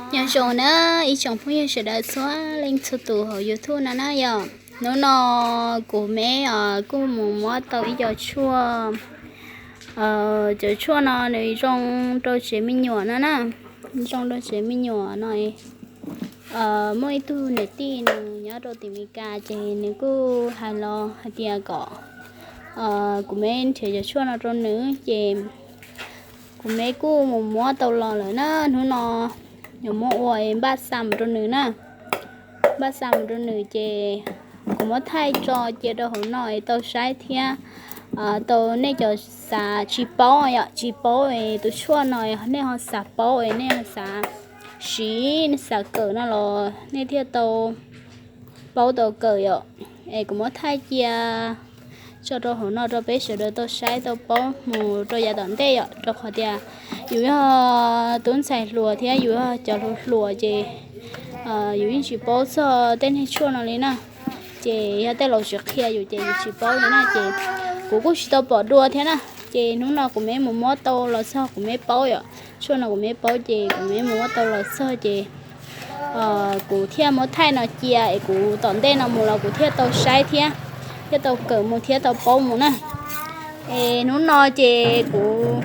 Nyob zoo na ib tsoom phooj ywg sawv daws txhua leej txhua tus hauv YouTube no na yom. Hnub no kuv me os kuj mus muab tau ib co tshuaj, cov tshuaj no nws zoo rau tsev me nyuam no na, zoo rau tsev me nyuam no. Muaj ib tug niam tij nws nyob rau tim Meskas ces nws kuj hais los hais tias kom kuv me nrhiav cov tshuaj no rau nws ces kuv me kuj mus muab tau los lawm na. Hnub no yuav muab ua npaj xa mus rau nws na, npaj xa mus rau nws ces kuv muab thaij tso cia rau hauv no es tau saib thiab tau nej cov xav tsis paub yom, tsis paub es tus tshuaj no nej ho xav paub es nej ho xav siv xav kawm no los nej thiaj tau paub tau kawm yom. Es kuv muab thaij cia tso rau hauv no rau peb sawv daws tau saib tau paub mus rau yav tom ntej yom, rau qhov tias yus yog tub ntxhais hluas thiab yus yog cov hluas hluas ces yus yeej tsis paub txog tej niag tshuaj no li na. Ces yog tej laus tsis qhia yus ces yus tsis paub li na, ces kuv kuj tsis tau pom dua thiab na. Ces hnub no kuv me mus muab tau los txog kuv me paub yom, tshuaj no kuv me paub ces kuv me mus muab tau los txog ces kuv thiaj muab thaij no cia es kuv tom ntej no mus los kuv thiaj tau saib thiab, thiaj tau kawm mus thiab tau paub mus na. Es hnub no ces kuv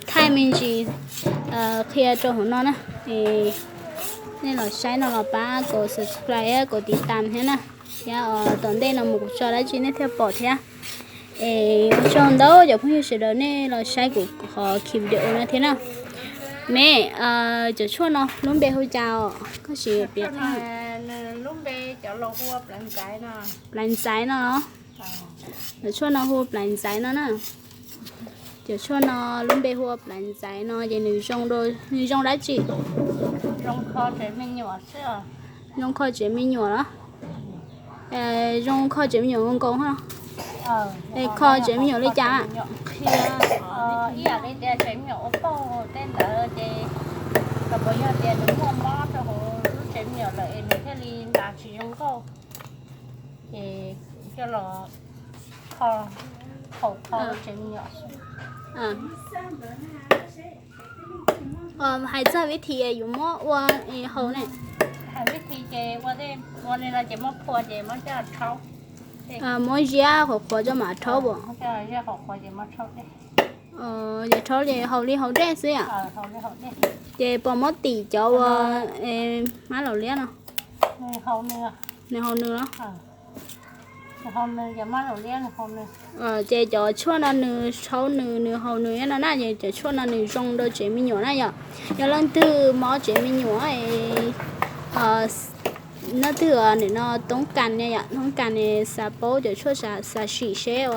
thaij me ntsis qhia rau hauv no na. Nej los saib no los pab kom subscribe kom tiv tam thiab na, thiab tom ntej no mus kuv tso dab tsi nej thiaj pom thiab. Es ua tsaug ntau cov phooj ywg sawv daws nej los saib kuv qhov ki video no thiab na. Me, cov tshuaj no lub npe hu cas os? Koj sim piav qhia. Plaiv ntxaiv no. Cov tshuaj no hu plaiv ntxaiv no na. Cov tshuaj no lub npe hu ua plaiv ntxaiv no ces nws zoo, nws zoo dab tsi? Zoo kho tsev me nyuam los? Zoo kho tsev me nyuam nkoos nkoos. Es kho tsev me nyuam li cas? Ib yam li tias tsev me nyuam ua pauj tej ntawd ces, los puas yog tias nws muaj mob rau hauv lub tsev me nyuam lawm es nws thiaj li ntas tsis zoo nkauj, ces coj los kho, haus kho lub tsev me nyuam. Hais txog vib thim yuav muab ua haus ne? Hais vib thim ces ua li no ces muab phua ces muab coj rhaub. Muab ziab qhuav qhuav coj mam rhaub as? Ces rhaub ces haus li haus dej xwb yom? Ces puas muab tim cov uas mab laus liab no? Nws haus nws los? Ces cov tshuaj no nws rhaub nws, nws haus nws no na, ces cov tshuaj no nws zoo rau tsev me nyuam na yom. Yog leej twg mob tsev me nyuam, leej twg nim no toob kas ne yom, toob kas ne xav paub cov tshuaj xav sim seb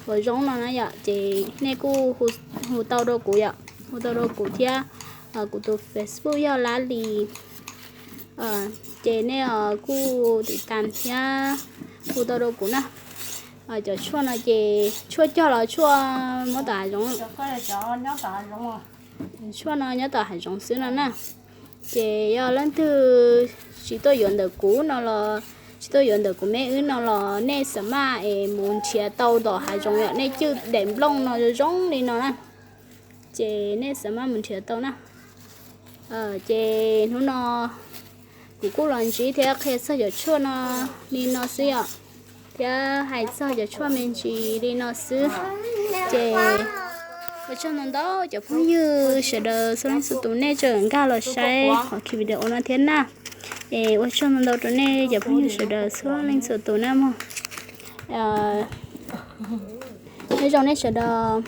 uas zoo no na yom, ces nej kuj hu tau rau kuv yom, hu tau rau kuv thiab. Kuv tus Facebook yog Lab Lis, ces nej kuj tiv tam thiab hu tau rau kuv na. Cov tshuaj no ces tshuaj cog los tshuaj muab tom hav zoov? Tshuaj no nyob tom hav zoov xwb no na. Ces yog leej twg tsis tuaj yuav ntawm kuv no los, tsis tuaj yuav ntawm kuv me wb no los nej xav maj es mus nrhiav tau tom hav zoov yom, nej cwj daim nplooj no zoo li no na. Ces nej xav maj mus nrhiav tau na. Ces hnub no kuv kuj los ntsib thiab qhia txog cov tshuaj no li no xwb yom, thiab hais txog cov tshuaj me ntsis li no xwb. Ces ua tsaug ntau ntau cov phooj ywg sawv daws txhua leej txhua tus nej tseem nkag los saib qhov ki video no thiab na. Es ua tsaug ntau ntau rau nej cov phooj ywg sawv daws txhua leej txhua tus na mog. Nyob zoo nej sawv daws.